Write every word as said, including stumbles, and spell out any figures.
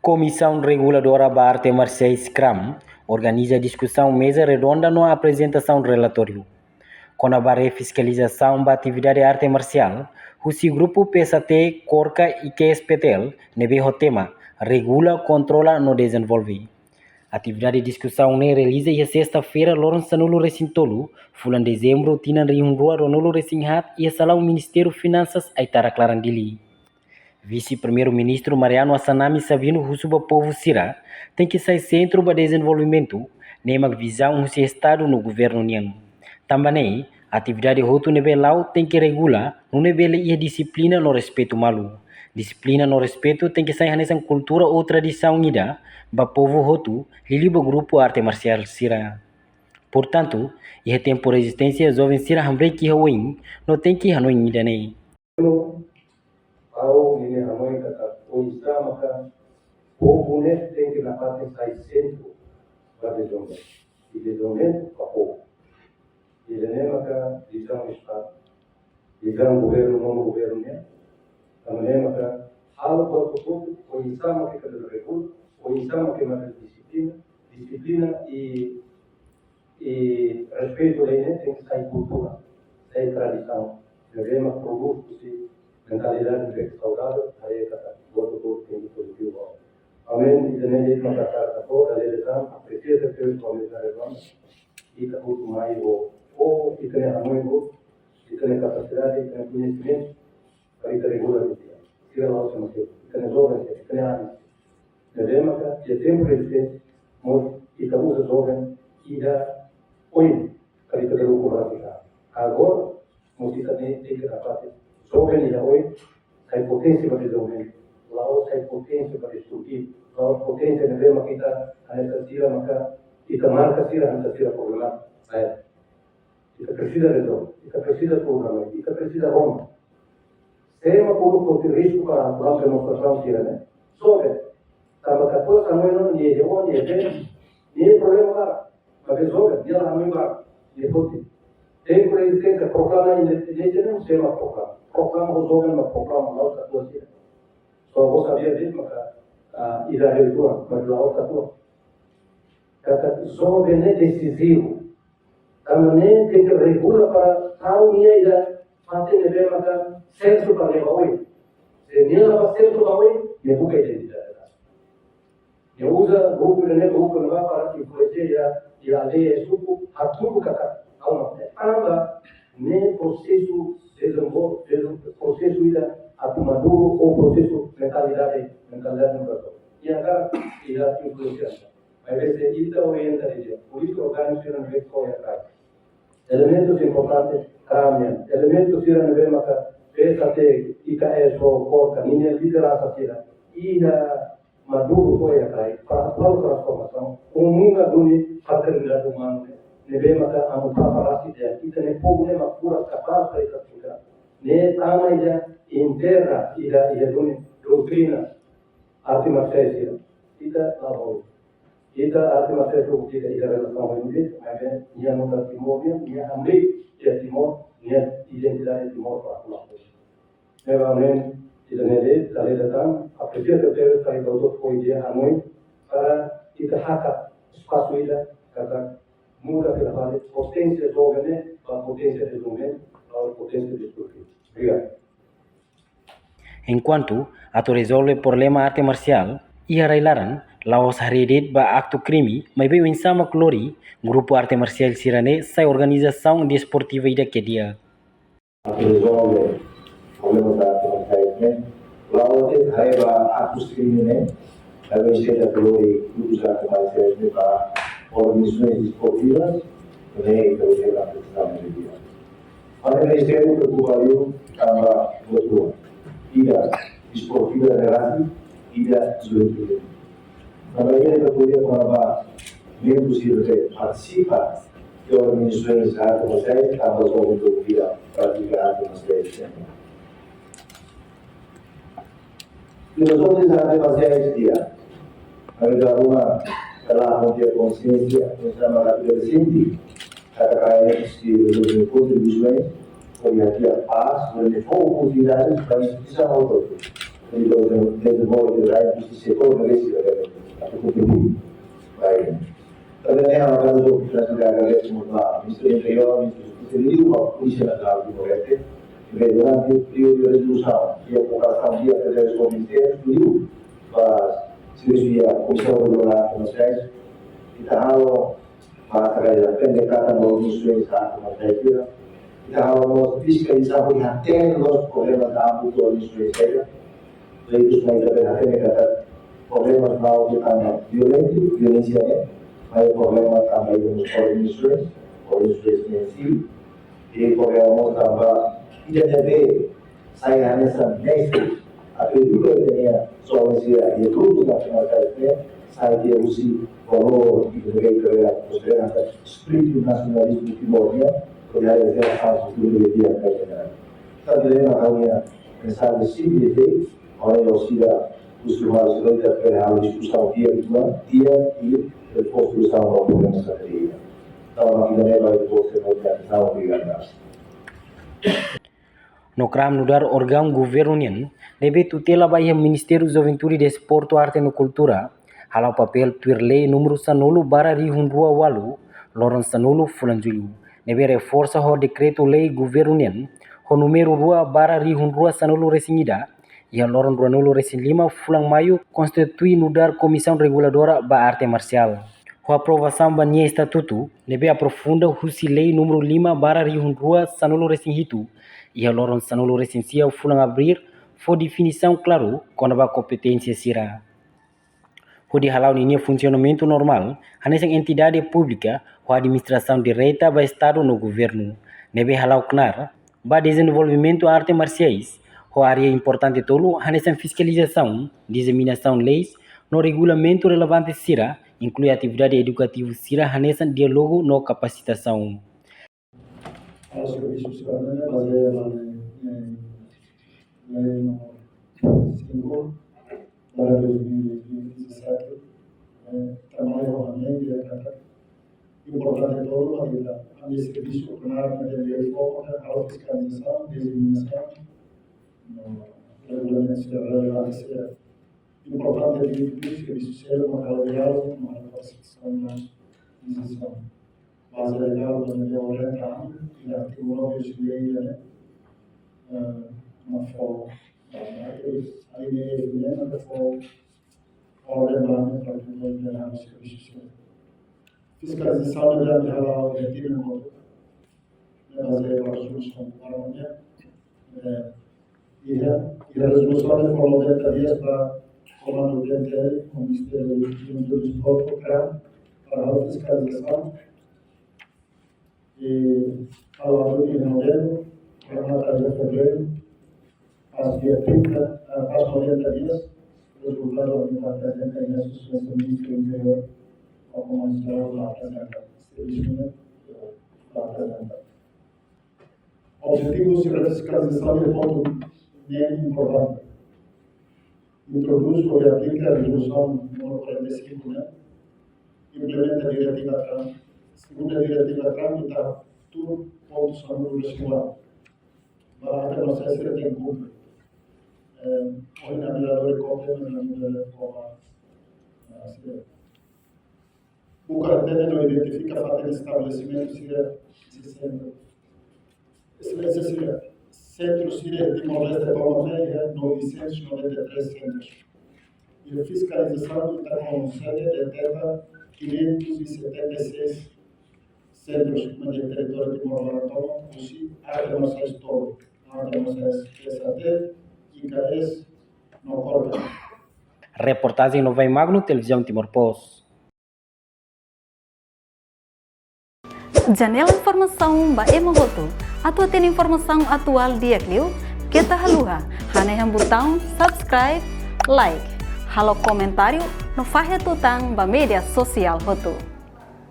Komisaun Reguladora ba Arte Marsiais, KRAM, organiza diskusaun meza redonda no aprezentasaun relatóriu kona-ba refiskalizasaun ba atividade arte marsiál husi grupu P S A T, KORKA i K S P T L, ne'ebé ho tema Regula, Kontrola no Dezenvolve. Atividade diskusaun ne'e realiza iha sesta-feira, loron sanulu-resin-tolu, fulan Dezembru, tinan rihun rua ruanulu-resin-haat, iha salaun Ministériu Finansas, Aitarak Laran, Dili. Vise-Primeiru-Ministru Mariano Assanami Sabino husu ba povu sira tenke sai sentru ba dezenvolvimentu, ne'e mak vizaun husi Estadu no governu nian. Tanba ne'e, atividade hotu ne'ebé la'o tenke regula, nune'e bele iha dixiplina no respeitu malu. Dixiplina no respeitu tenke sai hanesan kultura ou tradisaun ida ba povu hotu, liuliu ba grupu arte marsiál sira. Portantu, iha tempu rezisténsia, joven sira hamriik iha oin no tenke hanoin ida-ne'e. Ha'u ninia hanoin katak oinsá maka povu ne'e tenke nafatin sai sentru ba dezenvolvimentu. I dezenvolvimentu ba povu. Ida-ne'e maka vizaun Estadu, vizaun governu, nono governu nian. Tanba ne'e maka halo buat hotu-hotu, oinsá maka ita bele regula, oinsá maka ita bele dixiplina, dixiplina i i respeitu lei ne'e tenke sai kultura, sai tradisaun. Ne'ebé mak prodús husi mentalidade ne'ebé saudável, haree katak buat hotu-hotu tenke pozitivu. Amen. Ida-ne'e de'it mak ha'u hakarak fó, dala ida tan, apresia sekretáriu, komisáriu, ita hotu mai ho, ho ita-nia hanoin, ho ita-nia kapasidade, ita-nia koñesimentu, para ita regula ita. Sira la'ós ema seluk, ita-nia joven, ita-nia anis. Ne'ebé maka iha tempu rezisténsia mós ita uza joven ida oin para ita bele ukun rasik an. Agora mós ita tenke, tenke nafatin joven ida oin sai poténsia ba dezenvolvimentu, la'ós sai poténsia ba destrutivu, la'ós poténsia ne'ebé maka ita hanesan sira, maka ita marka sira hanesan sira problemátiku. Lae. Ita presiza rezolve, ita presiza tuur hanoin, ita presiza rona. Sé mak uluk foti risku ba demonstrasaun sira-ne'e? Joven. Tanba katuas hanoin ona, nia iha oin, nia iha bee, nia problema barak. Maibé joven, nia la hanoin barak, nia foti. Tempu rezisténsia, proklama independénsia ne'e sé mak proklama? Proklama ho joven mak proklama, la'ós katuas sira. Só vos sabia disso, maka, ah, idade rua, mas la'ós katuas. Katak joven ne'e desizivu. Tanba ne'e tenke regula para tau nia iha fatin ne'ebé maka sertu para leva oin. Se nia la ba sertu ba oin, nia buka identidade. Nia uza grupu ne'e, grupu ne'ebá para influensia iha, iha aldeia, suku, hatudu katak ha'u mak ne'e. Tanba ne'e prosesu dezenvol-, dezen-, prosesu ida atu maduru ou prosesu mentalidade, mentalidade no prosesu. Nia hakarak iha influensia. Maibé se ita orienta didi'ak, polítika orgánika sira ne'ebé ko'alia karik. Elementus importante, KRAM nian. Elementus sira ne'ebé maka P S A T, I K S ho KORKA, ninia lideransa sira iha maduru ko'alia karik, para atuál transformasaun, komuna duni paternidade umana ne'e. Ne'ebé maka anu tapa rasik dehan, ita-nia povu ne'e mak furak, kapás para ita fiar. Ne'e tama ida, integra ida, ida duni doutrina arte marsiais sira. Ita la bolu. Ita arte marsiais sira, ita, ita relasaun ho ita, maibé nia nu'udar Timor nian, nia hamriik iha Timor, nia identidade Timor para pulang. Ne'ebé amen, ita-nia de'it, dala ida tan, apresia sekretáriu, karik doutór fó ideia hanoin, para ita hakat espasu ida, katak muda fila fali, poténsia joven ne'e ba poténsia dezenvolvimentu, ba poténsia destrutivu. Obrigadu. Enkuantu atu rezolve problema arte marsiál iha rai-laran, la'ós haree de'it ba aktu krime, maibé oinsá mak lori grupu arte marsiál sira-ne'e sai organizasaun desportiva ida ke di'ak. Atu rezolve problema arte marsiál ne'e, la'ós de'it haree ba aktu krime ne'e, maibé ita tenke lori grupu arte marsiál ne'e ba organizasoens desportivas, ne'e ita tenke lori ba aktu krime ne'e. Ita-nia Ministériu preokupa liu tanba buat rua. Ida, desportiva ne'e rasik, ida, juventude. Tanba ida ita ko'alia kona-ba membru sira ne'ebé partisipa iha organizasoens arte marsiais, tanba joven ida pratika arte marsiais. Filozofia arte marsiais di'ak. Maibé dala ruma, kala iha konsiénsia, iha sama atu sente katak ita sei kontribui, ko'alia di'ak, pás, no foku oportunidades ba instituisaun hotu. Dezenvolve, dezenvolve, dezenvolve, se for, merece, atu kontribui. Baik. Tanba ne'e, ha'u hakarak agradese ba Ministru Interiór, Ministru Justisa, liuliu ba Polísia Nasionál Timor-Leste, ne'ebé durante períodu de rezolusaun, iha kooperasaun di'ak entre ministérius, liuliu ba servisu iha Komisaun Reguladora Arte Marsiais, ita halo ba traballu pendekatan ba instituisaun arte marsiais sira, ita halo mós fiskalizasaun i hatene loos problemas iha ámbitu instituisaun sira, Leitus mai ita bele hatene katak problema la'ós de'it tanba violentu, violénsia ne'e, maibé problema tanba ita-nia organizasaun, organizasaun sivil, i problema mós tanba ita ne'ebé sai hanesan mestre, atu eduka ita-nia jovens sira, i grupu nasionál sira, sai tiha husi valór, i ne'ebé ita bele konsidera katak espíritu nasionalizmu Timor nian, hodi halo jerasaun futuru ne'ebé di'ak ba ita. Entaun, ne'e mak ha'u-nia mensajen simples de'it, ha'u hanoin sira, husi ha'u sira ita bele halo diskusaun di'ak, di'ak, i depois diskusaun ba problema sira. Entaun, mak ida-ne'e ba depois, ita bele diskusaun di'ak. No kram nu'udar órgaun governu nian ne'ebé tutela ba iha Ministériu Juventude, Desportu, Arte no Kultura, hala'o papél tuir lei númeru sanulu barra rihun rua ualu, loron sanulu fulan Jullu, ne'ebé reforsa ho dekretu-lei governu nian ho númeru rua barra rihun rua sanulu resin ida, iha loron ruanulu resin lima fulan Maiu, konstitui nu'udar Komisaun Reguladora ba Arte Marsiál. Ho aprovasaun ba nia estatutu, ne'ebé aprofunda husi lei númeru lima barra rihun rua sanulu resin hitu, iha loron sanulu resin sia fulan Abríl, fó definisaun klaru kona-ba kompeténsia sira. Hodi hala'o ninia funsionamentu normál, hanesan entidade públika ho administrasaun direta ba Estadu no governu, ne'ebé hala'o knaar ba dezenvolvimentu arte marsiais, ho área importante tolu, hanesan fiskalizasaun, diseminasaun leis no regulamentu relevante sira, inklui atividade edukativu sira hanesan diálogu no kapasitasaun. Halo servisu sira ne'e bazeia ba lei, eh, lei númeru sinku barra dois mil e dezassete, eh, tanba iha lei di'ak katak importante tolu ba ita, ami servisu plenáriu ne'e lei foka halo fiskalizasaun, diseminasaun, no regulamentu sira relevante sira. Importante di, di servisu sira mak halo diálogu, mak halo kapasitasaun, no diseminasaun. Baze legál ba ne'e orienta ami, iha artigu nove husi lei ne'e, eh, mak fó, eh, alinea ne'e mak fó orden ba ami para atu bele halo servisu sira. Fiskalizasaun ne'e ami hala'o iha tinan kotuk. Ne'e bazeia ba rezolusaun governu nian. Eh, iha, iha rezolusaun ne'e fó noventa dias ba Komandu T N T L, Ministériu Juventude, Desportu, kram, para halo fiskalizasaun. I halo atu iha novembru, remata iha fevereiru, pas dia trinta, eh, pas noventa dias, rezultadu ami bá aprezenta iha Sua Exelénsia Ministru Interiór, ho Komandu Jerál bá aprezenta, servisu ne'e bá aprezenta. Objetivu sira fiskalizasaun iha pontu ne'e importante. Introdús hodi aplika rezolusaun númeru quarenta e cinco ne'e, implementa diretiva kram, segunda diretiva kram, ita tuur pontu sanulu resin ualu. Ba arte marsiais sira tenke kumpre. Eh, ohin ami la lori kópia, ami la lori kópia, eh, sira. Buka, hatene no identifika fatin estabelesimentu sira, sira sentru. Estabelesimentu sira, sentru sira iha Timor-Leste tomak ne'e iha novecentos e noventa e três sentrus. I fiskalizasaun ita konsege deteta quinhentos e setenta e seis sentrus iha territóriu Timor-Leste tomak, husi arte marsiais tolu, arte marsiais S A T, I K S, no Korka. Reportajen Novai Magno, Televizaun Timor Post. Janela informasaun ba ema hotu. Atu hatene informasaun atuál di'ak liu, keta haluha hanehan butaun subscribe, like, halo komentáriu no fahe tutan ba média sosiál hotu.